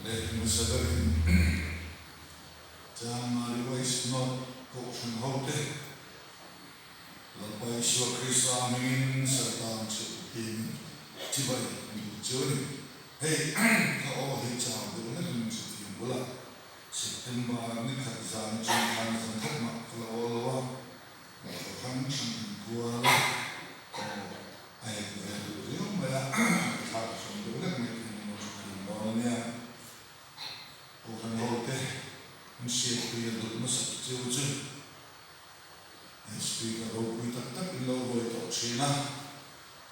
Leh hmasa berin Chanmari West North Kohhran hote Lalpa Isua Krista hmingin Sertang chu tin chibai an duh chu a ni. Hei ka aw hi chau deuh hlek in chu thiam bula September ni khat zan atang khan zan khat mah ka la aw lo a, motor hrang hrang in kual a, aw a hek ve duh riau mai a, ka thlak a hran deuh hlek mai tih an lo hre thiam dawn a nia. Kohhran ho te an hriatpui a duh hmasak chiu chu he speaker ropui tak tak in lo ruai tawh thin a,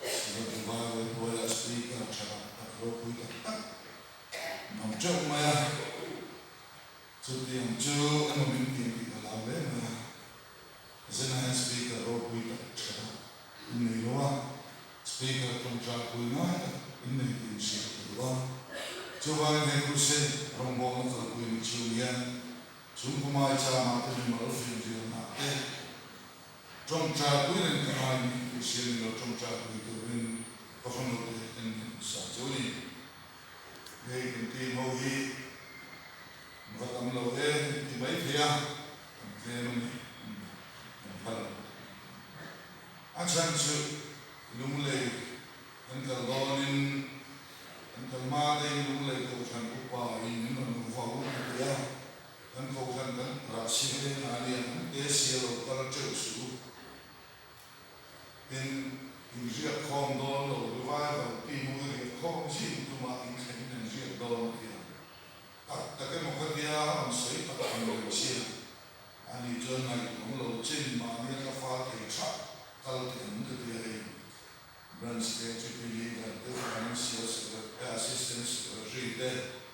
Sivak Revival hnuaiah speaker tha tak tak ropui tak tak an awm teuh mai a, chutiang chu emaw min ti ang tih ka hlau hle mai a, Zena hian speaker ropui tak tha tak in nei lo a, speaker tawngtai pui ngai tak in nei tih in hriat ka duh a, chuvangin he crusade rawngbawlna kalpui ni chhung hian chhungkaw chama te mimal fianrialna te tawngtai pui reng ka ngai ni tih hria ni lo tawngtai pui turin ka fanu te en sa chu a ni. Hei kan team ho hi va tam lo em ti mai thei a, kan tlem a ni, kan phal. A chhan chu Lunglei kan kal dawnin kan kal hma deuhin Lunglei Kohhran upa in min rawn vau a ti a, kan Kohhran kan rah si veng a nia, kan te sia lo kal teuh suh u. Tin, in riak khawm dawn lo, revival team u i riak khawm zing tumah in thlen in an riak dawn a ti a. Tak tak emaw ka tia a rawn sawi tak ang lo chhia. Ani chuan ngaihtuam lo chin mahni a tla fal thei tha kal teh ang ka ti a hei. Branch KGP leader te, Financial Secretary, Assistant Secretary te,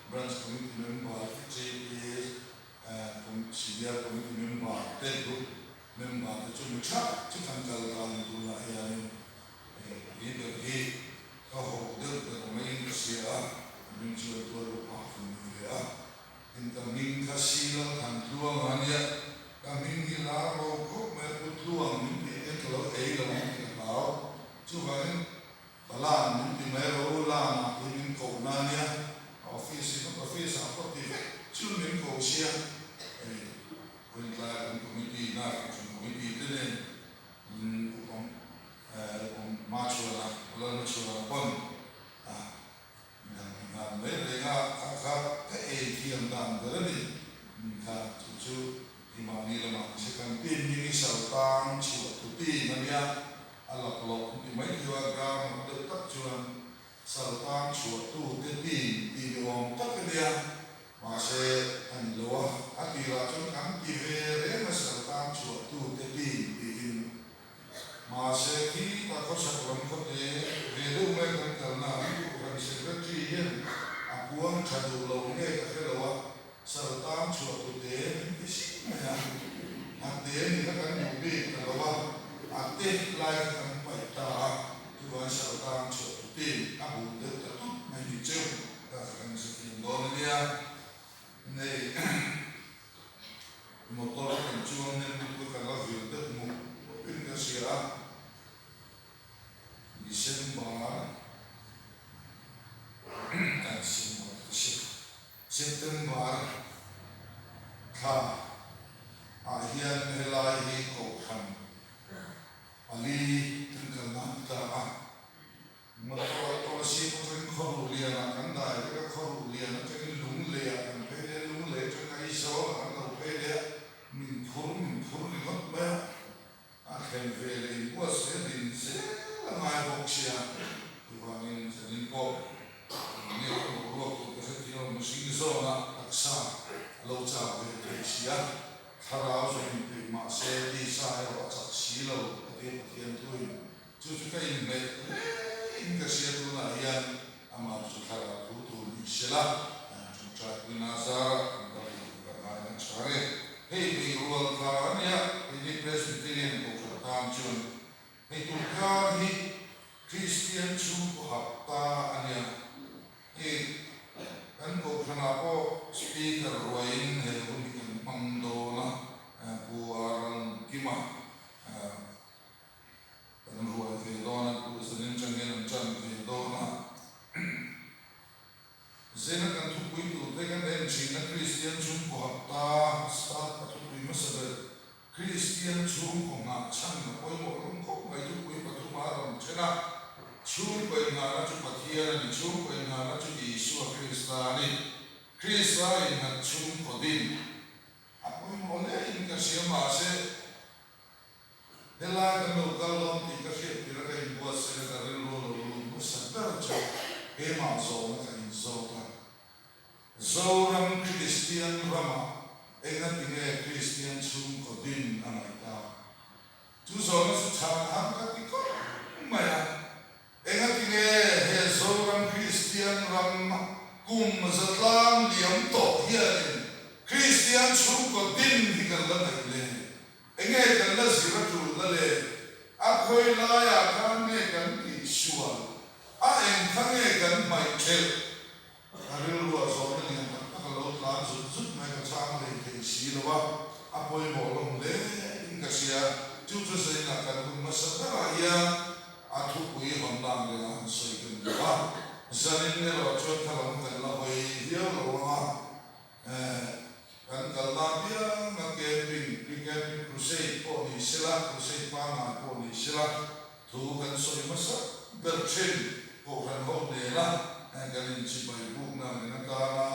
Branch Committee member te, JPA Senior Committee member te, Group member te chu mi tha chu kan kal ta ni tunah hianin hei leader hi ka hawk deuh ber maiin ka hria a, ka hming chuan tual upa ka ni ve a. In ka hming kha Sila Thantluanga a nia, ka hming hi la ro khawp mai a, Pu Tluang min tih hian ka lo ei lo ang tih ka hlau. Chuvangin Palan min ti mai ro, Lana hi min kohna a nia, a office hi ka office ah pawh ti vek chu min ko sia. Hei Vawiintlai kan committee na kohhran committee te nen upam upam Machhuana, Lalmachhuana pawn a Midang ti nghal mai reng a, kha kha ka ei thiam dan ber a ni. Kha chu chu i mahni lamah ni se kan team hming i sal tang chhuah tu team a nia, a laklawh an ti mai thei a, grammar deuh tak chuan sal tang chhuah tu te team tih ni awm tak a nia, mahse a ni lo a, a tirah chuan kan ti ve reng a sal tang chhuah tu te team tiin. Mahse, khi ta khawchhak lam khawte ve deuh mai kan kalna an Kohhran Secretary hian a puang tha duh lo nge ka hre lo a, Saltang chhuah tute min ti sik mai a, a te ni kha kan duh bik ta lo a, a te lai kha kan paih ta a, chuvangin Saltang chhuah tute'n a bul deuh ta tut mai ni cheu ta kha kan hrethiam dawn a nia. Nei. Motor kan chuang hnem lutuk a ka la vir deuh muk muk in ka hria a, December December ka hria September thla ah hian helai hi Kohhran pali kan kal nan ta a. Motor policy pawhin khawruh lianah kan dai vek a, khawruh lian atangin lungleiah kan phei leh a, lunglei atangin Aizawl-ah kan lo phei leh a, min phur min phur ringawt mai a, a thlen ve leh inbuatsaih a din zel a ngai bawk sia, chuvangin zanin pawh nge ka boruak tur ka hrethiam a, mihring zawnah taksa a lo chak ve thei si a, thlarau zawng inpeih mahse tisa erawh a chak si lo ka ti a Pathian thuin. Chu chu ka inhmeh hle in ka hria tunah hian amah chu thlarau thu tur ni sela ṭawngṭai puina zara kan kal tur chu ka ngai na ṭha nge. Hei bei rual kha a nia, keini Presbyterian Kohhran tan chuan hei tur kar hi Kristian chhungkaw hap ta a nia. Hei kan Kohhranah pawh Speaker ruaiin he hun hi kan hmang dawn a, Pu Aron Kima. Kan ruai ve dawn a. then a, Chhungkaw innghahna chu Pathian a ni, chhungkaw innghahna chu Isua Krista a ni. Krista innghat chhungkaw din a pawimawh hle in ka hria mahse helai kan lo kal dawn tih ka hriat tirh a ka inbuatsaih a ka rilru a lo lut hmasa ber chu keimah zawhna ka inzawt a. Zoram Kristian ramah engati nge Kristian chhungkaw din a ngaih ta? Chu zawhna chu chhan har ka ti khawp mai a. Engati nge he Zoram Kristian ram kum zatlang liam tawh hianin Kristian chhungkaw din hi kan la ngaih le? Enge kan la zir a tulna le? A khawi laiah khan nge kan tihsual? A eng kha nge kan hmaih thelh? Ka rilruah zawhna lian tak tak a lo tlan zut zut mai, ka chhang hlei thei si lo a, a pawimawh hlawm hle in ka hria. Chu chu zainah kan hun hmasa berah hian a thupui hawn dan leh a han sawi kan duh a, zanin erawh chuan kha lam kan la hawi viau lo ang a, Kan kalna apianga camping, pre-camping crusade pawh ni sela, crusade pangngai pawh ni sela, thu kan sawi hmasa ber thin. Kohhran ho nena kan inchibai bukna reng atana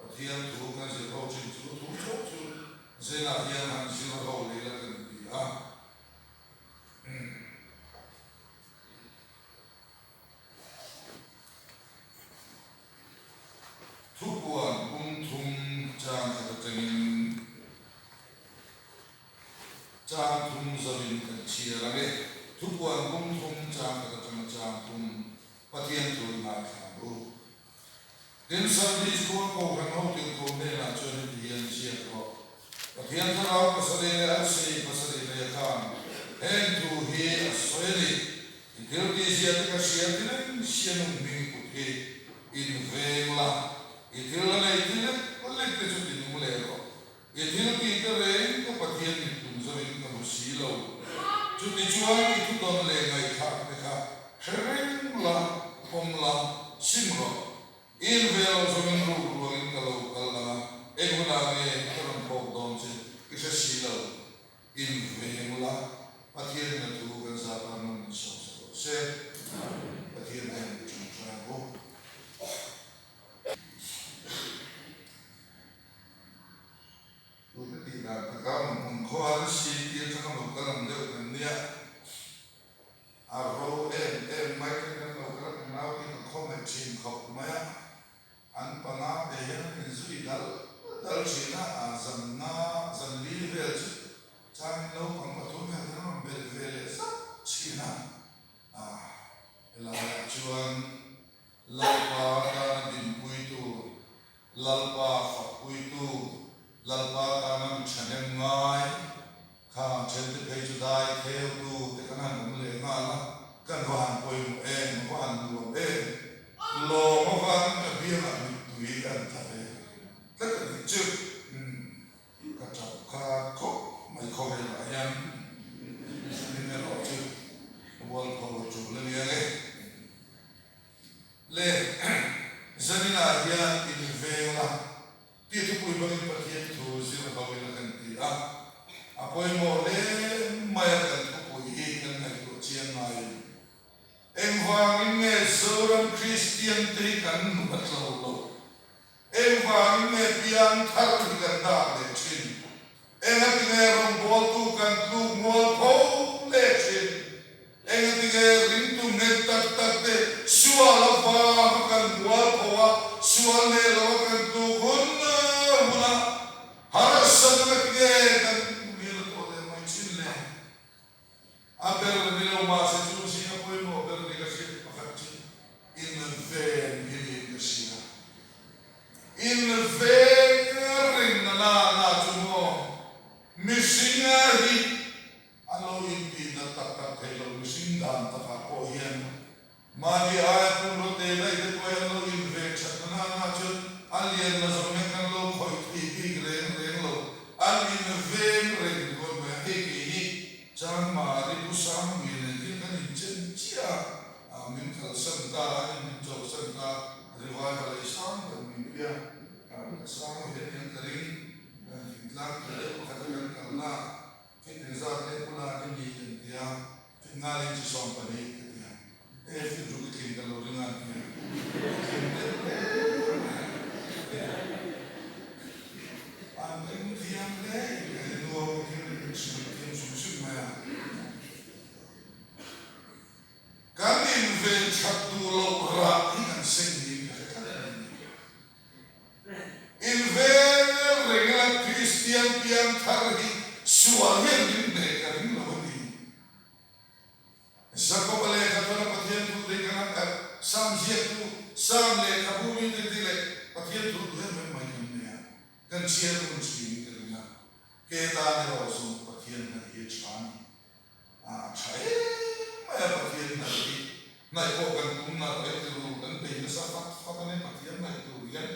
Pathian thu kan zir ho thin chu thu chauh chu zenah hian han zir ho leh la kan ti a. Thupuan bung thum chang khat atangin chang thum zawin kan chhiar ang e. Thupuan bung thum chang khat atanga chang thum Pathian thu i ngaithla ang u. Tin, Sardis khua Kohhran ho tirhkoh hnenah chuan heti hian ziak rawh, Pathian thlarau pasarih leh arsi pasarih nei a khan heng thu hi a sawi a ni. I thil tihzia te ka hria ti reng sia nung hming i kut hi in veng la, i thil la nei ti lek lek te chu ti nung leh rawh. I thil tih te reng ka Pathian mit tum zo in ka hmu si lo. Chutichuan i thudawn leh ngaihthlak te kha hre reng la, pawm la, sim rawh. I in ve lo zawngin ruk ruangin ka lo kal ang a, eng hunah nge ka rawn phawk dawn che i hre si lo. In veng la, Pathian in a thu kan zat a nung min sawm sa rawh se. Pathian hian min ṭangṭai ang u. Tute tih dan taka hmun khaw har si tih aṭanga lo kal ang deuh kan nia. A ro em em mai te kan lo kal a, kan nau te ka khawmeh ṭhin khawp mai a. An panga te hian an inzui dal dal thin a, a zan nga zan li vel chu changin naupang pathum hian an rawn belh ve leh zauh thin a. A helaiah chuan Lalpa tana dinpuitu, Lalpa fakpuitu, Lalpa tana mi thahnem ngai Kha thente phei chu dai theutu te kan han awm leh nghal a, kan va han pawimawh em, a va han nuam em, lawm avangin ka biangah mittui ka han tla ve tlat a nih chu. Umm, ka tap kha khawp mai khawvelah hian min erawh chu mualpho a tul a nia nge. Le, zaninah hian inveng la. Tih thupui hmangin Pathian thu zir ho ila kan ti a, a pawimawh hle mai a kan thupui hi kan ngaihtuah chiang ngaiin engvangin nge Zoram Kristian te hi kan nuh a tlo loh? Engvangin nge piangthar hi kan dak leh thin? Engatinge rawngbawltu kan tluk mual tho leh thin? Engatinge ringtu nghet tak tak te sual avanga kan mual tho a, sual leh lo a kan tluk hun hun a, harsat engatinge kan hmel a tawh leh mai thin le? A ber ni lo mahse chu zinga pawimawh ber ni ka hriat pakhat chu inven hi niin ka hria. Inveng rinna nana chu maw mihringa hi a lo intihna tak tak thei lo mihring dan takah pawh hian Mahni aia pumraw te daih te pawh hi an lo inveng that na nana chuan a lian na zawng hian kan lo khawih thei bik reng reng lo. An inveng reng ringawt mai a, hei kei hi Changmari Pu Sangmui nen hian kan inchen chiah a, min kalsan ta a, in min chawlhsan ta, revival ei sang ber min pia, ka sang ve aniang ka ring, thingtlang tha deuh pakhat a kan kalna, thing engzat nge Pu Lani ni kan ti a, thing ngalin chi 12 ka ti a. E fin ruk i tling ka lo ring a nia, i tling deuh hle mai a. An ring thiam hle in ka hre nuam i thil in hrilh thiam hrim hrim mai a. Kan inven that duh loh rah hi kan seng niin ka hre tlat mai a ni. Inven reng ila Kristian piangthar hi sual hian min hneh ka ring lo a ni. Jakoba lehkha thawna Pathian thu te kan han kalh, Sam ziaktu, Sam lehkhabu mite te leh Pathian thu duh em em mai kan nei a, kan chhiar hun thin ka ring a, ke tan erawh zawng Pathian hnaih hi a tha a ni. A tha em mai a Pathian hnaih hi, hnaih pawh kan tum nalh e tiru, kan bei nasa fat fat a ni Pathian hnaih tur hian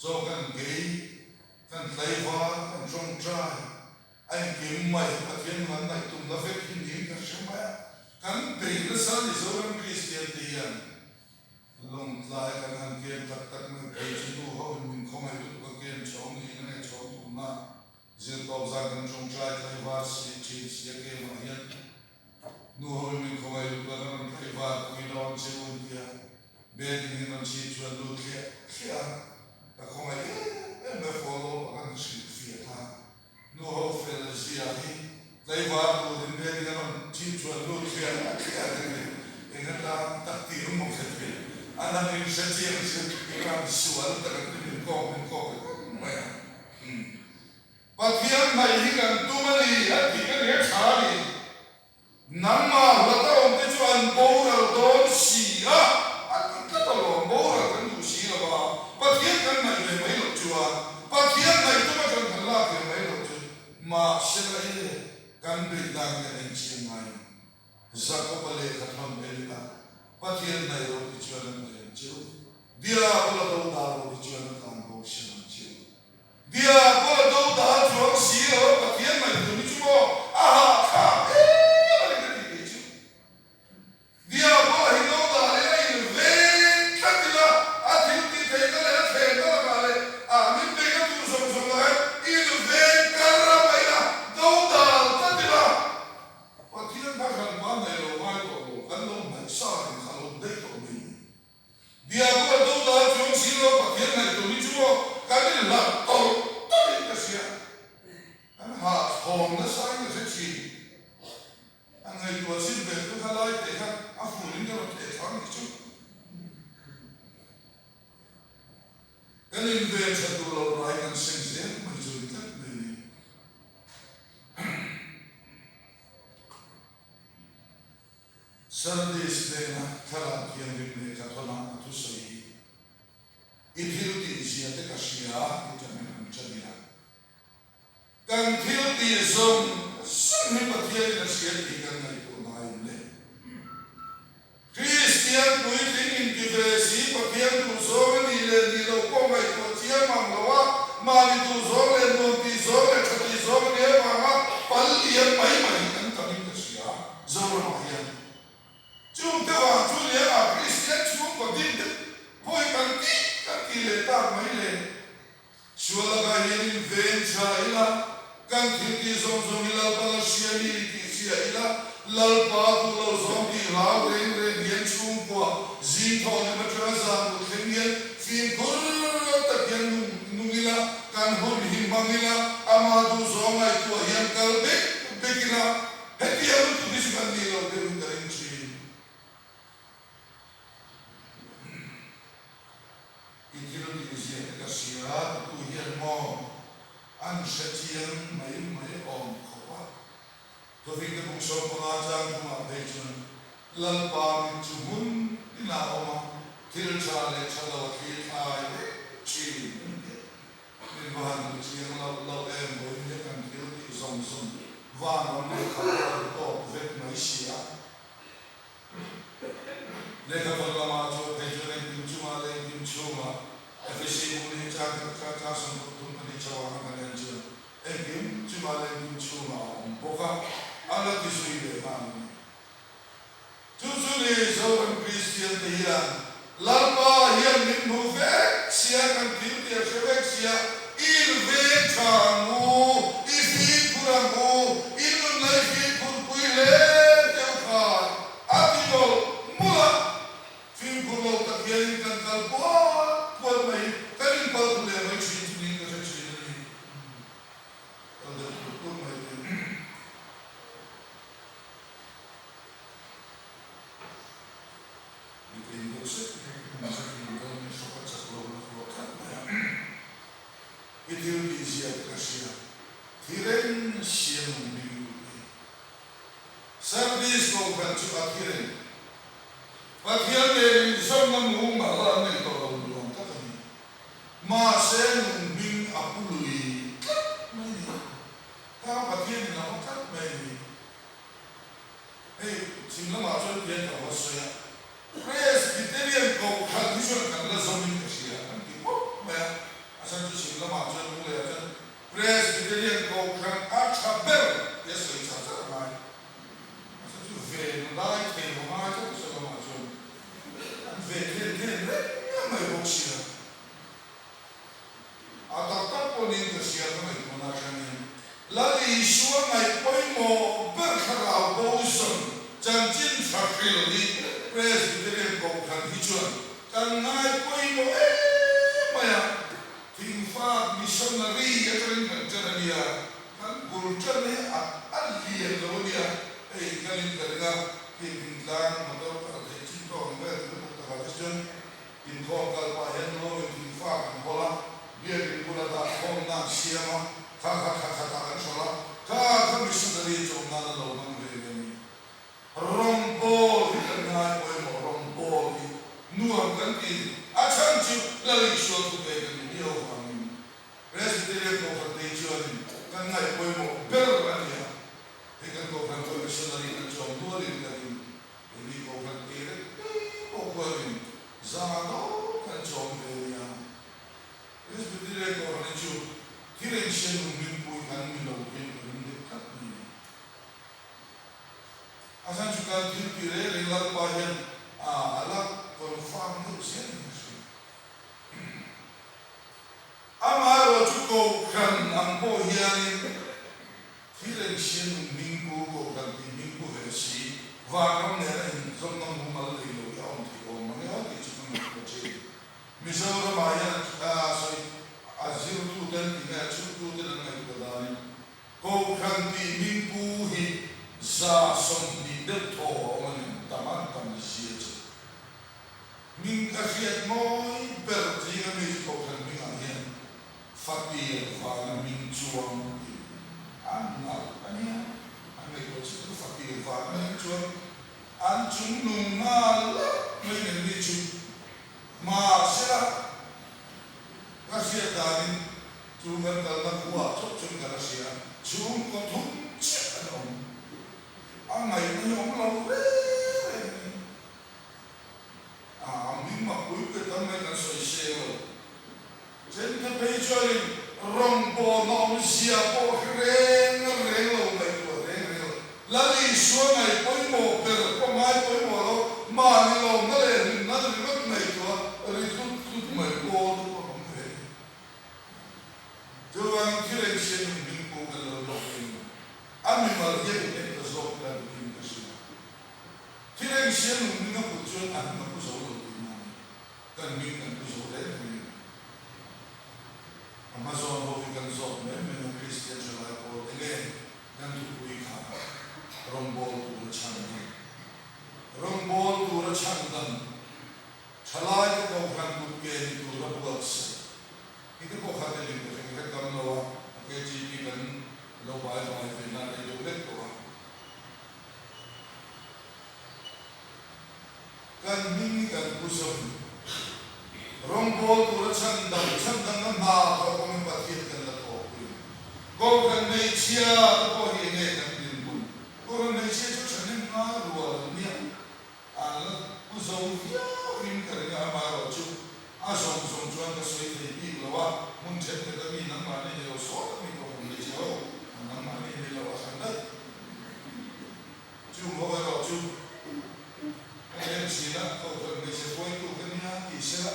chaw kan kei, kan tlaivar, kan tawngtai, A engkim mai Pathian ngan ngaih tumna vek hi niin ka hre mai a, kan bei nasa Mizoram Kristian te hian Lawngtlai kan han kem tak tak mai phei chu nu ho in min khawngaih lutuk a kem chhawng niin a nge chhawng tumna zirtawp zan kan tawngtai tlaivar si thin si a kem ah hian nu ho in min khawngaih lutuk a kan rawn tlaivar pui dawn che u an tia Bedding in rawn chhip chuan lut thliah thliah a ka khawngaih em em mai follow up a kan hrilhfiah kha. Nu ho fel zia hi tlaivar turin bedding a rawn chhip chuan lut thliah thliah a ni. Eng atan tak tih rawng maw hre thei. An han inhre chiang chu i ram sual tak an ti min kawk min kawk reng mai a. Pathian hnaih hi kan tum a ni a tih ka nia tha a ni. Nangmah hlata awmte chu an boral dawn si a, a ti tlat alawm, boral kan duh si lo a, Pathian kan ngaih ve mai loh chuan, Pathian ngaih tuma kan kan lak ve mai loh chu, mahse la e, kan beih dan hian a inchiang ngai ang. Jakoba lehkha thawn en ila, Pathian hnaih ro ti chuan an hnaih ang cheu, Diabola do dal ro ti chuan a tlan bo siam ang cheu. Diabola do dal chuang si lo a Pathian ngaihtuah hi chu maw a hahthlak em a ni ka tih theih chu. Diabola hi do dal ila in veng tlat ila a thil tih theihna leh a thlenna lakah leh a min beihna tur zawng zawng lakah hian in veng kar a mai ila do dal tlat ila Pathian kha hran hma nei lo ngai tawh lo kan lo hnaih sa reng kha lo daih tawh mai ni. Diabola do dal chuang si lo Pathian ngaihtuah hi chu maw kan inhlat tawlh tawlhin ka hria. Kan hahchhawm nasa in ka hre thin. A ngaihtuah chin ve chu kha lai teh kha a furin ka rawn theh thlang nih chu. Kan inven tha duh loh rai kan seng zel mai chu ni tlat mai ni. Sardis hnena Thlarau Thianghlim lehkha thawnah a thusawi hi, I thil tih zia te ka hria tih changin an ṭan ila. Kan thil tih zawng zawng hi Pathianin a hria tih kan ngaihtuah ngai em le? Kristian puitling inti ve si Pathian duhzawng a nih leh nih loh pawh ngaihtuah chiang mang lo a, mahni duhzawng leh nuam tih zawng leh ṭha tih zawng a nih avanga pal liam mai mai hi kan tamin ka hria. Zoramah hian chung te vang chu liangah Kristian chhungkaw din te pawh hi kan tih kan tih leh tak mai le. Sual lakah hian in veng tha ila, kan thil tih zawng zawng hi Lalpa la hria ni tih hria ila, Lalpa duh lo zawng tih hlau reng reng hian chhungkua zing thawh lem atanga zan mut thleng hian fimkhur tak hian nung nung ila, kan hun hi hmang ila, ama duh zawng ngaihtuah hian kal bek bek ila, Hetiang lutuk hi chu kan nih loh deuhin ka ring thin. I thil tih zia te ka hria titu hian maw an hre chiang mai mai awm khawp a. Thawving te bung 15 chang thumah phei chuan Lalpa mit chu hmun inah a awm a, thil tha leh tha lo a thlir thlai vek thin an ti a. Min va han duh chiang loh loh em vawiin hian kan thil tih zawng zawng van ram lehkha pawh a ri tawk vek mai si a. Lehkha thawn lamah chuan phei chuan engkim chungah leh engkim chhungah Efesi bung leh chang khat kha chang 32 chho ah khan kan en chuan engkim chungah leh engkim chhungah a awm bawk a, a la ti zui leh nghal a ni. Chu chu ni Zoram Kristian te hian Lalpa hian min hmu vek sia, kan thil tih a hre vek sia, i veng tha ang u, i fimkhur ang u, i nun lei fimkhur pui hle deuh khan a ti mawlh mawlh a. Kohhran chu a thi reng. Pathian nen inzawmna mumal an nei tawh lo ni awm tak a ni. Mahse nung hming a pu lui tlat mai ni. Kha Pathianin a hmu tlat mai ni. Hei chhim lamah chuan tiang ka va sawi a, Presbyterian Kohhran hi chuan kan la zawmin ka hria an ti pawp mai a, a chhan chu chhim lamah chuan Lunglei-ah chuan Presbyterian Kohhran a tha ber tia sawi char char a ngai. A chhan chu ven lai thei lo ngai tlat sawi lamah chuan an ven thlen thlen reng mai bawk sia. A tak tak pawh niin ka hria ka ngaihtuahna atangin Lal Isua ngaih pawimawh ber thlarau bo zawn chanchin tha hril hi Presbyterian Kohhran hi chuan kan ngai pawimawh em mai a, Thingfak Missionary atangin kan ṭan a nia, kan bul ṭan hi a a lian lo a nia, hei kalin ka ring a, khi thingtlang motor kal theih chin tawk ang vel ka lutuk takah te chuan Inkhawm kal pah hian lawngin thingfa kan hawl a, biakin bula dah khawmna an siam a, kha kha thla khatah kan hrawlh a, kha kha missionary chawm nan a lo hmang ve ve a ni. Rawngbawl hi kan ngai pawimawh, rawngbawl hi nuam kan ti a ni. A chhan chu Lal Isua thu pek a ni miau vangin Presbyterian Kohhran te hi chuanin kan ngaih pawimawh ber a ni a, hei kan Kohhran pawh missionary kan chawm nualin ka ring. Keini Kohhran te reng mai pawh khuanin za dawt kan chawm ve nia. Presbyterian Kohhran hi chu thil engsiam nung hmingpui kan ni lo hian ka ring deuh tlat mai a ni. A chhan chu kan thil ti reng reng Lalpa hian a la confirm deuh zel in ka hria. Amaherawh chu Kohhran ang pawh hianin Thil engsiam nung hmingpu Kohhran tih hmingpu ve si, vanram nena inzawmna mumal nei lo hi a awm theih awm mang emaw tih chu ka ngaihtuah thin. Mizoramah hian a sawi a zirtuten tih nge a chhungtuten an ngaihtuah danin Kohhran tih hmingpu hi 20% deuh thaw a awm a ni ang, tam an tam zia chu. Hming ka hriat mawi ber zinga mi chu Kohhran hmingah hian Fatir vana hming chuang tih a nalh a nia, an ngaihtuah chiah chu Fatir vana hming chuang an chung nung nghal lap mai nen mi chu mahsela ka hriat danin chu kan kalna khuaah chauh chuan ka la hria, chhungkaw thum chiah an awm, a ngaihna hi awm lo reng reng a ni. A hming mak pui pui tam mai kan sawi seng lo. Chente phei chuanin rawngbawlna awmzia pawh hre reng reng lo, ngaihtuah reng reng lo. Lal Isua ngaih pawimawh ber pawh ngai pawimawh lo, mahni lawmna leh hlimna ringawt ngaihtuah ri tlut tlut mai pawl te pawh an awm ve. Chuvangin thil engsiam in hming pawh kan lo lawk reng lo. A mimal hian in en ta zawk ila dikin ka hria. Thil engsiam nung hming a put chuan a hming a pu zo lo tihna a ni. Kan hming kan pu zo reng reng em? A hma zawn ho hi kan zawt mai mai a, Kristian thalai pawl enge kan thupui kha rawngbawl tura chhan dan, rawngbawl tura chhan dan, thalaite kohhran kut ke ni tura buatsaih hi te pawh kha telin ka hre ka hre tam lo a, a KTP kan lo bai bai ve na rei deuh lek tawh a. Kan hming hi kan pu zawm. Rawngbawl tura chhandam, chhandamna hna thawk awmin Pathian kan la thawkpui. Kohhran hmeichhia te pawh hi enge kan dinhmun? Kohhran hmeichhia chu thahnem ngai rual an nia. An la pu zo viau in ka ring a, amaherawh chu a zawng zawng chuan ka sawi thei bik lo a, hmun thenkhat a mi nangmahni ni lo sawt a mi kohhran hmeichhia ho nangmahni ni lo a hran daih. Chung ho erawh chu ka en thin a, Kohhran hmeichhe hruaitu ka nia tih se la,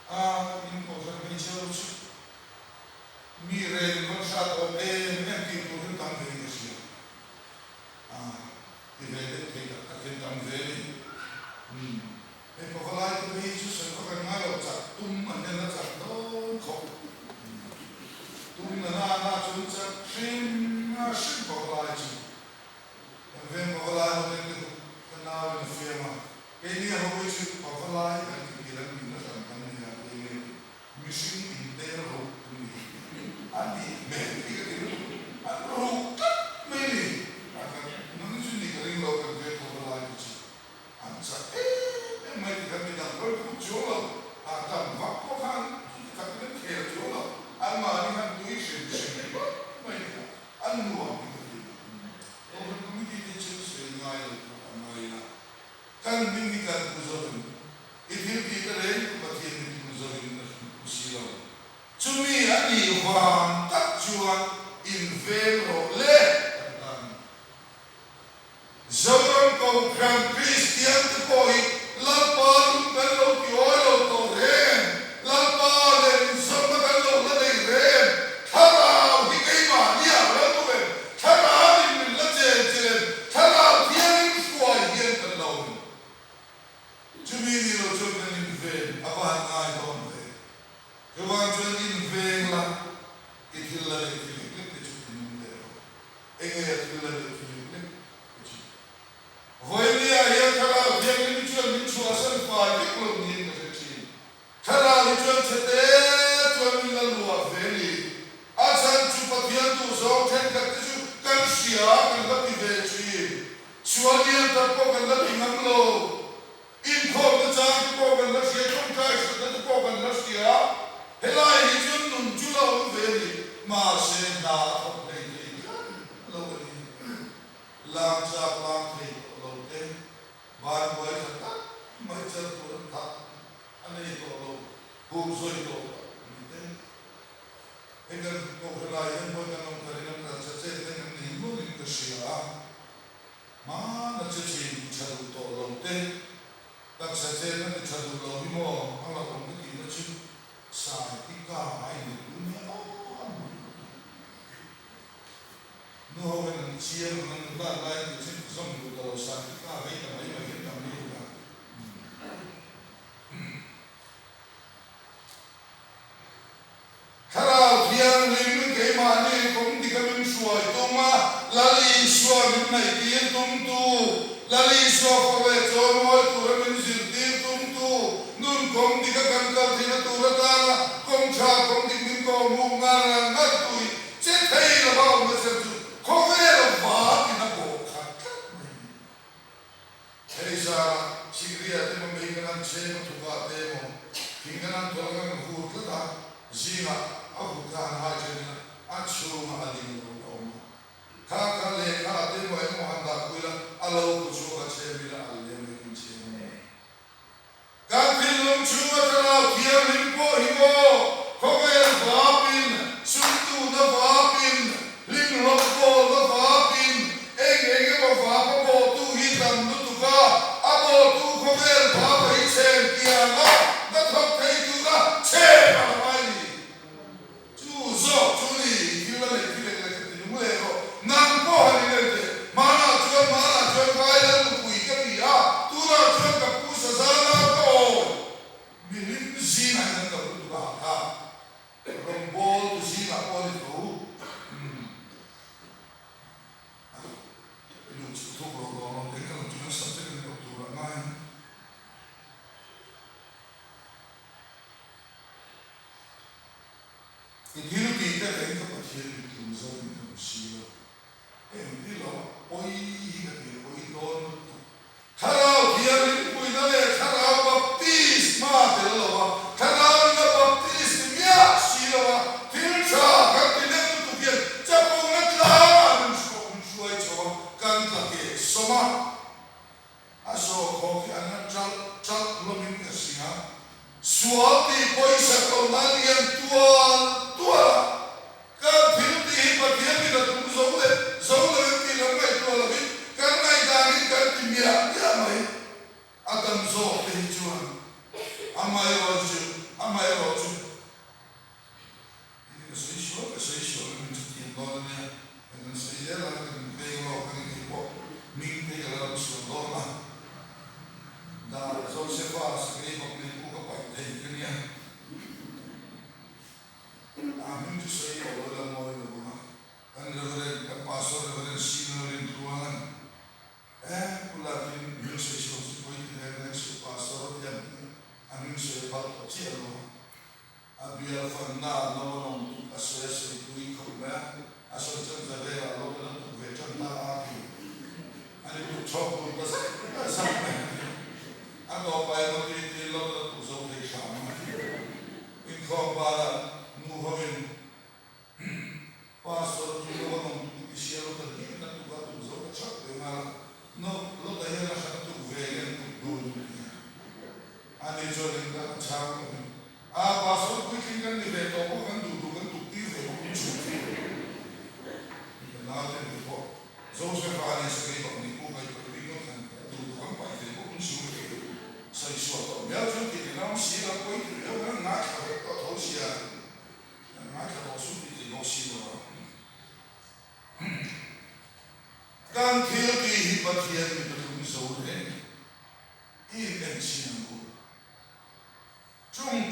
a in Kohhran hmeichhe ho chu mi reng rawn hrat awm em em tih tur hi tam vein ka hria. A ti ve deuh thei tak tak hian tam ve a ni. Umm hei pavalai te phei hi chu sawi vak an ngai lo, chak tum an hian la chak dawn khawp. Tum na na. chuang lo, a tam vak pawh khan chuti takin an khel chuang lo, anmahni han tui hrim hrim ringawt mai kha an nuam hi ka ti. Kohhran Committee te chu sawi ngai lo pawh a ngai a, kan hming hi kan pu zo in i thil tih te reng chu Pathian hi tlung zo in a hrim pu si lo. Chumi a nih vang tak chuan inveng rawh le a ti ta a ni. Zoram Kohhran Kristian te pawh hi Lalpa lung kan lo ti awi lo tawh reng, Lalpa leh inzawmna kan lo la nei reng, Thlarau hi keimahni ah la duh em, Thlarau in min la chen chilh em, Thlarau thiangin hruai hian kan lo awm. Chumi ni lo chuan kan inven a va han ngai dawn ve. Chuvang chuan inveng la, i thil la leh thil lek lek te chu ti nung leh rawh. Enge a thil la leh thil lek lek te chu. Vawinia hian Thlarau Thianghlim hi chuan min chhuahsan fai vek lo niin ka hre thin. Thlarau hi chuan chhete chuan min la luah ve ni. A chhan chu Pathian duhzawng thenkhat te chu kan hria kan la ti ve thin. Sual lian tak pawh kan la ti ngam lo. Inkhawmna chang te pawh kan la hria, tawngtai hratna te pawh kan la hria. Helai hi chuan nun chu la awm ve a ni, mahse hna a thawk hlei thei tlat lo a ni. Lang chak lang thei tawh lo te, ban buai tha tak mai chal tur an thah a nei tawh lo, huk zawi tawh tak ni te. Hei kan kohhran ah hian hawi kan awm kha rin an kal chet chet te kan nei nualin ka hria a. Hmana che thin ti tha duh tawh lo te, taksa chetna ti tha duh lo hi maw a lo awm ka tihna chu sai ti ka a inlet duh nia aw a hmu duh lutuk. Nu ho hian an chiang ang an nulat lai an tih chin ka zawm duh ta lo sai ti ka vei ta mai mai hian tam lutuk a. Thlarau Thianghlim keimahni kawng dika min hruai tum a, Lal Isua min ngaihtir tumtu, Lal Isua fak leh chawimawi tura min zirtir tumtu, nun kawng dika kan kal theihna tur atana kawng tha kawng dik min kawhhmuh ngar ngar tui che thei lova awmna chhan chu khawvel a vatin a bawh khat tlat mai a ni. Hei zara Sikria te maw mei kan han chhem a thuk ah te emaw thing kan han thawl kan han hur tlat a, zingah a hut kha han hai then ila a chhungah a ling lo a awm a. Kha kha lehkha ah te emaw engemaw han dah pui ila a lo khu chhuak a chhem ila a lem vek in chhem a ni. Kan thinlung chhunga Thlarau Thianghlim pawh hi maw khawvel vapin, sumtuhna vapin, hlimhlawp bawlna vapin, eng eng emaw vap a bawhtu hi tam lutuk a, a bawhtu khawvel vapa hi chhem tianga hnathawk thei tura chhem a la ngai ni. Chu zawk chu ni, i thil la neih thi lek lek ka ti nung leh rawh. Nang pawh han in en teh. Hmanah chuan, hmanah chuan vai lal nupui ka ni a, tunah chuan ka pu Sazana ka awi. Mihlim zingah hian an lo lutuk a hah thlak. Rawngbawl tu zingah pawh a ni tho. Umm. I luh chhuk thuk lo dawn lo, eng ka lo chu kan subject a ni lo turah ngaiin. I thil tih te reng ka Pathian mit tlung zo in ka hmu si lo. Eng ti lo a pawi hi ka ti a pawi dawn lutuk. Thlarau Thianghlim puina leh Thlarau Baptisma tel lo a, Thlarau in a baptist ni miah si lo a, thil tha kan ti deuh lutuk hian chapona tlangah min hruai chho a, kan tla keh sawm a. A zawh khawk hi an la ṭalh ṭalh hlawmin ka hria. Sual tih pawisa kohna lian tual tual a, kan thil tih hi Pathian min a tum zo leh zo lo em tih lam ngaihtuah lovin kan ngaihdanin kan ti miah miah mai. A dam zawk te hi chuan amaherawhchu amaherawhchu. Ka sawi sual ka sawi sual a min chutiang dawn a nia, kan han sawi zel a, kan veng lawk a ni kei pawh hming te ka la lam sual dawn a, dar Josepha sakei bawk nei pawh ka paih thei ka nia, a hming chu sawi tawh lo ila mawi lo ang a, kan Reverend kan Pastor Reverend Senior Rintluanga'n Eh pu Latin hming sawi sual chu pawi ti reng reng suh Pastor a tiang a hming sawi a phal tawh chiah lo a. A bial fanna a lo a lawm tuk a sawi a sawi pui khawp mai a, a sawi chan za velah lo kan a tuk ve tan ta a ti. A ni tuk chhawk tur ta zak zak mai a ti. A tawp ai maw ti ti lo kan a tuk zo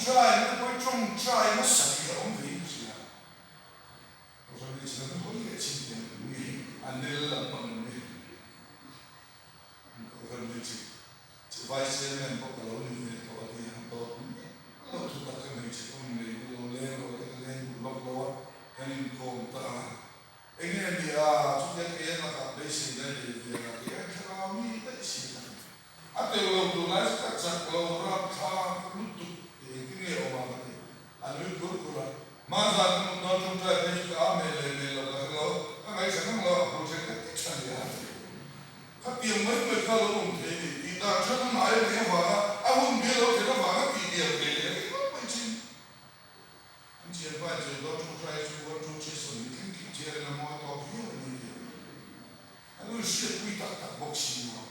Ṭawngṭaina te pawh hi ṭawngṭaina satliah awm vein ka hria. Kohhran hi chhan hawi leh chin te an ni hi a nel lampang an ni. Kohhran hi chi chi Vice Chairman pawh ka lo ni ve tawh a ti a, dawt miah lo thu tak ka hmeichhe awm nei ka lo leng lo te ka leng duh lawk lo a, kan inkawm ta a. Enge a ni a, chutia kei a lakah beisei lai nei ve a, kei a thlarau mi daih si ka ni. A tel lo tur lai chu ka chak lo rapthlak lutuk tih engtin nge awm ang ka ti. A nui khur khur a, Hmanzan ka mut dawn ṭawngṭai phei chu ka amen leh men lo ka hre lo, ka ngaihthla ngang lo a phur ṭhen ka ti ṭha nia. Khatiang mai mai kha lo awm thei ni tih dan ṭhan a ngai a nih avanga a hun bial lo thlen avanga tih bial thei leh ringawt mai chin. An thianpa in chawih dawn ṭawngṭai chu 1, 2, 3 sawmhnih thleng tih chiarin a mawi tawk viau a ni tih an lo hriatpui tak tak bawk si lo.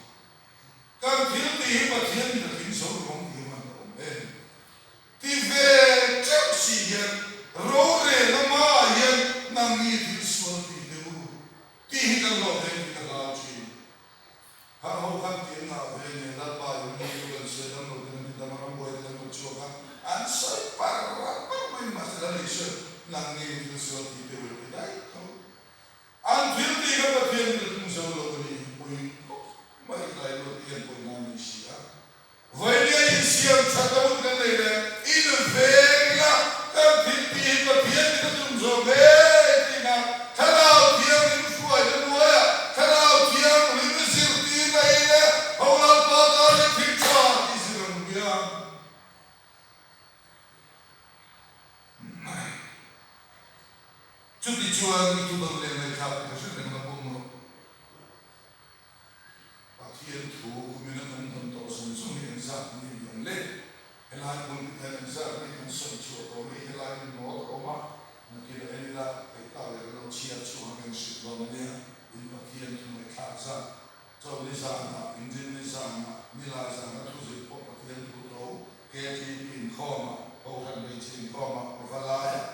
Kan thil tih hi Pathian mit a tling zo ruang tih hi man a awm em? Ti ve teuh si hian rorel lama hian nangni thil sual tih teh u tih hi kan hlawh ve tih ka hlau thin. Har ho khan ti an ngah ve nen Lalpa in mi chu kan sawi dam lo ten an ti dam a, rambuai ten an rawn chhuak a, an sawi par par mai ni mahse Lal Isua nangni thil sual tih teh u ti daih tho. An thil tih kha Pathian in a tum zo lo a ni pawi khawp mai tlai luat hian pawina a nei si a. Vawinia insiam that a hun kan nei leh in veng ila kan thil tih hi Pathian in a tum zo ngei tiin a Thlarau Thianghlim hruaina hnuaiah Thlarau Thianghlim zirtirna in e ho Lalpa tan hi thil tha tih zir ang hian. Chutichuan i thudawn leh ngaihthlak te kha hre reng la pawm rawh. Pathian thu kumina kan dawn tawh zawng zawng hi engzat nge ni ang le? Helai pulpit hian engzat nge kan sawi chhuah tawh mai? Helai hi note a awm a, nakinah en ila peih tak leh kan lo chhiar chhuah ang kan hrilh dawn a nia. In Pathian thu ngaihthlak zat, Chawlhni zanah, Inrinni zanah, Nilai zanah thu zir pawh Pathian thu tho, KTP inkhawmah, Kohhran hmeichhe inkhawmah, Pavalaiah,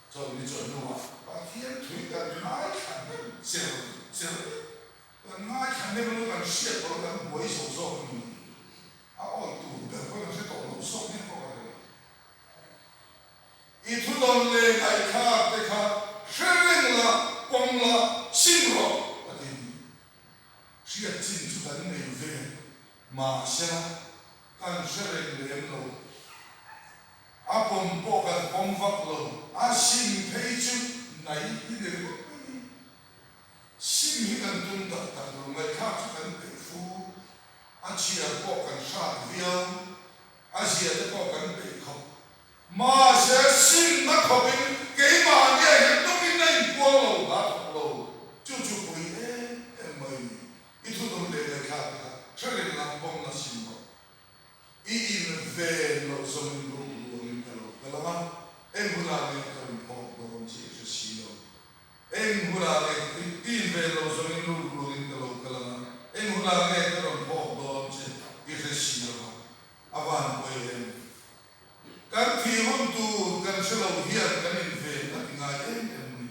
Chawlhni chawhnuah Pathian thui kan ngaithla hnem cher cher vek. Kan ngaithla hnem lo kan hriat pawh kan buai zo zawk a ni. A awi tur ber pawh kan hre tawh lo zawk nia pawh ka hre lo. I thudawn leh ngaihthlak te kha hre reng la, pawm la, sim rawh a ti a ni. Hriat chin chu kan nei ve mahsela kan hre reng lem lo. A pawm pawh kan pawm vak lo, a sim phei chu nai hi ni ringawt mai ni. Sim hi kan tum tak tak lo, ngaihthlak chu kan peih fu, a chhiar pawh kan hrat viau, a zia te pawh kan peih khawp. Mahse simna khawpin keimahnia hian tumin a inpuang lo, hla thawk lo, chu chu pui em em mai ni. I thudun leh ngaihthlak te kha hre reng la, pawmna sim rawh. I in ven loh zawngin ruk ruangin ka lo kal ang a, eng hunah nge ka rawn phawk dawn chi i hre si lo. Eng hunah nge i in ven loh zawngin ruk ruangin ka lo kal ang a, eng hunah nge ka rawn phawk dawn che i hre si lo va, a van pawi em? Kan thih hun tur kan hre lo hian kan in ven a ti ngai em em mai ni.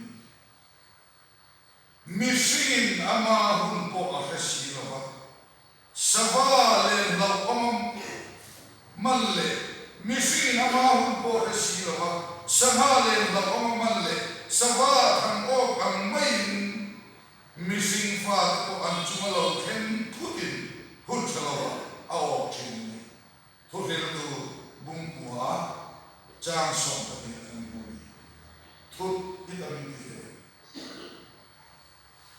Mihringin ama hun pawh a hre si lo va. Sava leh hlauhawm man leh mihringin ama hun pawh hre si lo va, sangha leh hlauhawm man leh sava thang awk ang maiin mihring fate pawh an chunga lo thleng phutin hun tha lovah a awk thin a ni. Thuhriltu Bungkua chang 12 kan hmu a ni. Thut hi tam in ti ve.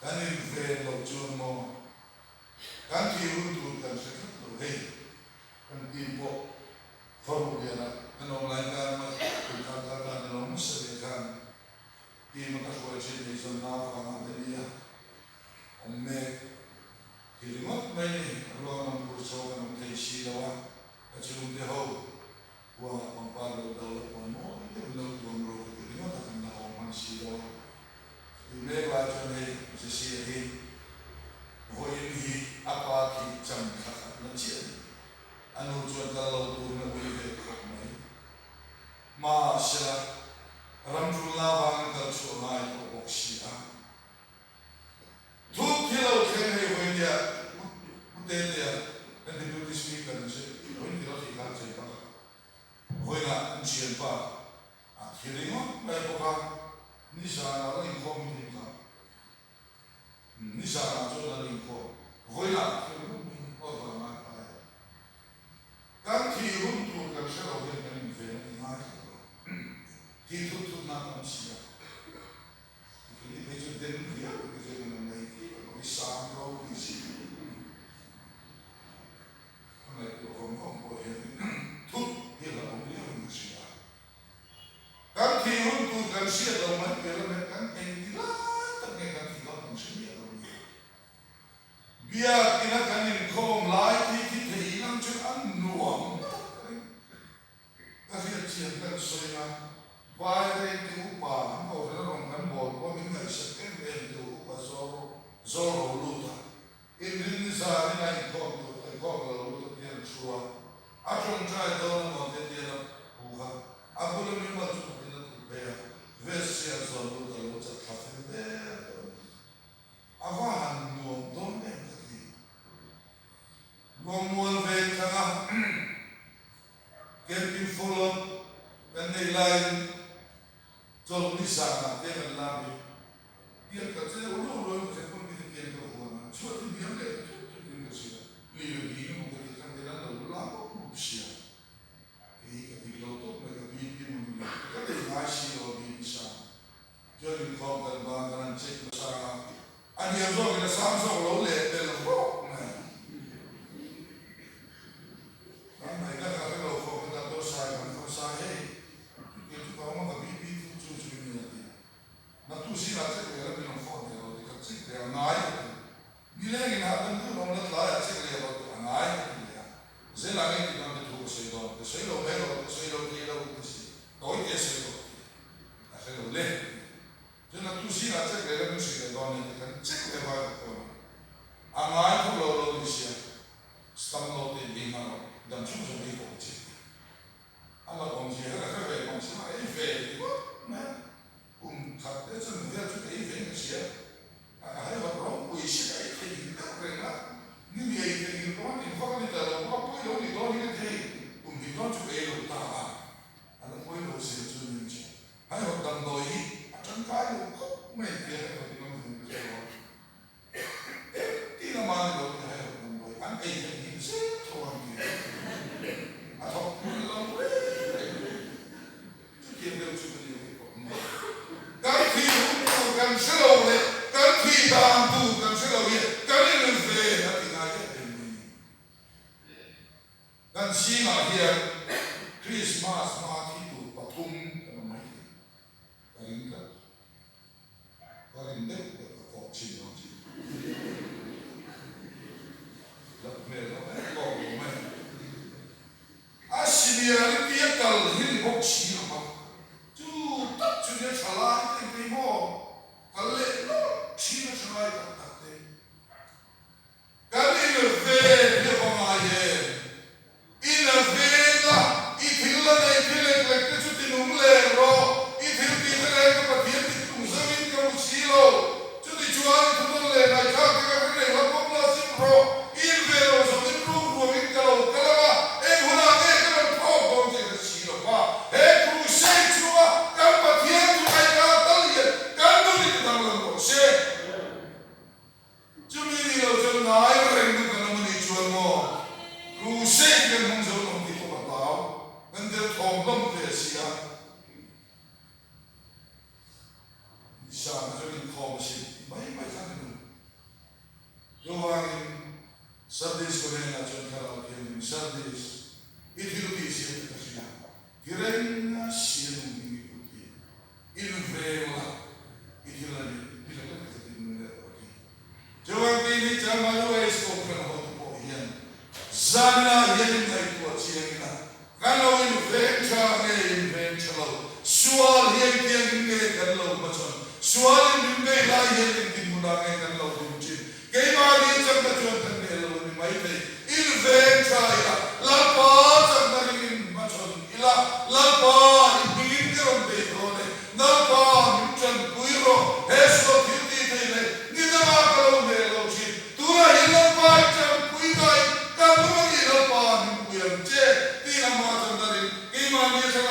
Kan inven loh chuan maw? Kan thih hun tur kan hre tlat lo hei. Kan team pawh khaw lianah kan awm lai khan mai kum kha kal tan kan awm hmasa leh khan team a ka hruai thin eizawnna avanga Delhi-a awm mek hi ringawt mai ni. Ruang awm tur chho kan awm thei si lo a, ka chhungte ho huangah pangpar lo do la puan mawi deuh in lo tuam ro ka ti ringawt a, kan la awm hman si lo a. Tih mek lai chuan hei Jesse-a hi vawiin hi a pa thih cham thla khat na chiah a ni. A nu chuan kal lo turin a ui ve khawp mai. Mahsela, ram ṭulna avangin kal chhuah ngai tawh bawk si a. Thut hi lo thleng hei vawinia U Tetea kan Deputy Speaker ni se, vawiin ti lo thih khan chei bak a. Vawiinah an thianpa a thi ringawt mai bawk a, nizanah la inkhawm in hmu kha. Nizanah chuan an inkhawm. Vawiinah a thi ringawt mai a vang a kai a. Kan thih hun tur kan hre lo hian kan inven a ti ngai tlat lo. Thih thut thut na tam si a. Keini phei chu den viau te chu kan han nei thei lo, i sang ropui si. Ka ngaihtuah vawng vawng pawh hian thut hi a la awm viau in ka hria. Kan thih hun tur kan hriat lo mai piah lamah kan engti lai tak nge kan thih dawn kan hre miah lo nia. Biakina kan inkhawm lai khi khi thei lam chu a nuam tak a ni. Ka hriat thiam kan sawi a, Vairengte upa an kohhran rawn kan bawl pawh min ngaihsak em em tu upa Zawr ro lut a, inrin ni zanin a inkhawm tur inkhawm lo lut a tian a thu a, a tawngtai dawn a maw te tian a phu kha a bula mi mal chu khatin a tlu phei a, vest a zawn lut a lo chat thla fel der tawh a ni. A va han nuam dawn em ka ti. Luangmual veng thlang a camping follow kan neih laiin chawlhni zanah te kan la hi pian ka che ulu ulu in ka hre pawn mi te pian ka vuan a, chhuat hi hniam leh ta thut thut in ka hria, lir ding emaw ka tih khan hian an lo la bawk bawk sia. Kei ka dik lo tawp mai ka BP mun lo ka nei ngai si lo a BP sang. Chuan inkhawm kan ban kan han check nasa a, a hniam zawkin a sang zawk lo leh bel rawk mai. Kan ngaihna ka hre lo khawp a, Doctor Sai kan phone sai hei, chutiang chu ka awm a ka BP chu chu chu in a ti a. Naktu zingah check leh la min rawn phone leh lo ti ka check leh a ngai ka ti. Nilengin hahdam deuh rawng la tlaiah check leh rawh tih a ngai ka ti leh a. Zela ngei ti dawn te thu ka sawi dawn, ka sawi lo mai rawh, ka sawi lo thei lo ka ti si, tawi te sawi rawh ka ti. Ka hre lo le. Chuan a tu zingah check leh la min hrilh leh dawn nia ti khan check leh vai ka phone a. A ngai tho lo lo ni sia, stam lo te in ei nghal rawh, dam chhung zawng ei kawp che. A la awm zia kha ka hre ve mang si a, ei ve ti ngawt mai a. Kum khat te chuan vel chu ka ei ve in ka hria. A ka haihawt ropui si ka ei theihnghilh deuh reng a, ni mi ei theihnghilh pawn in vak a ni ta lo bawk a, pawi lo ni dawn hi ka thei, kum hnih dawn chu ka ei lo ta a. A la pawi lo zel chu nin che. Haihawt damdawi hi a tangkai lo khawp mai tia haihawt in awm thei ka hre lo a. Engti lama ni lo te haihawt damdawi an ei theih him zel tho ang tia a thawk hmun lo reng reng. Chutiang deuh chu ka ni ang pawh mai. Kan thih hun tur kan hre lo leh kan thih dan tur kan hre lo hian kan inven a ti ngai em em mai ni. Kan zingah hian Krismas hma thi tur pathum kan awm mai thei. Ka ring tlat. Ka rin deuh deuh ka kawk chin lo chi. Hlauh hmel lo mai, kawk lo mai. A seniority a kal hi ni bawk si lo va. Chu tak chu nia thalai te engkei maw kal leh lawk thin a thalai tak tak te. Kan inven hi a va ngai em? Invenga i thil la nei thi lek lek te chu ti nung leh rawh. I thil tih te reng ka Pathian dik tum zauhin ka hmu si lo. Chutichuan i thudawn leh ngaihthlak te ka hre reng la pawm la sim rawh. I inven lo zawngin ruk ruangin ka lo kal ang a, eng hunah nge ka rawn phawk dawn che hre si lo va. He crusade chhunga kan Pathian chu ngaihthla tal hian kan nun i ti danglam rawh se. Chumi ni lo chuan ngai reng na kan awm a nih chuan maw crusade kan hmang zo lo tih pawh ka hlau, kan der thawm hlawm hle si a. Nisa na chuan inkhawm a sin ti mai mai kha ni lo. Chuvangin Sardis ka hnenah chuan Thlarau Thianghlim Sardis i thil tih zia te ka hria, ti reng a si a nung ding i put hi. Inveng la, i thil a nih ti lek lek ka ti nung leh rawh a ti. Chuan keini Changma US Kohhran hotu pawh hian zanah hian inngaihtuah chiang ila, kan lo inveng tha nge inveng tha lo, sual hi engtiangin nge kan lo hmachhawn, sualin min bei lai hian engtin hmunah nge kan lo ding thin, Keimahni chakna chuan kan hneh lo a ni maithei. Inveng tha ila, Lalpa chakna ringin hmachhawn ila, Lalpa i hmingin ka rawn bei dawn e, Lalpa min tanpui rawh, he sual thil tih thei leh ni dangah ka lo hneh lo thin, tunah hian Lalpa i tanpui daih, ka nung a ni, Lalpa min pui ang che, tiin amah chakna ring keimahni a thlen.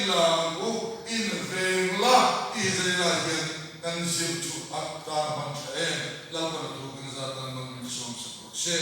i la ang u, inveng la tih hi zaninah hian kan zir chu a tan a van tha em! Lalpan a thu kan za tan mal min sawm sak rawh se.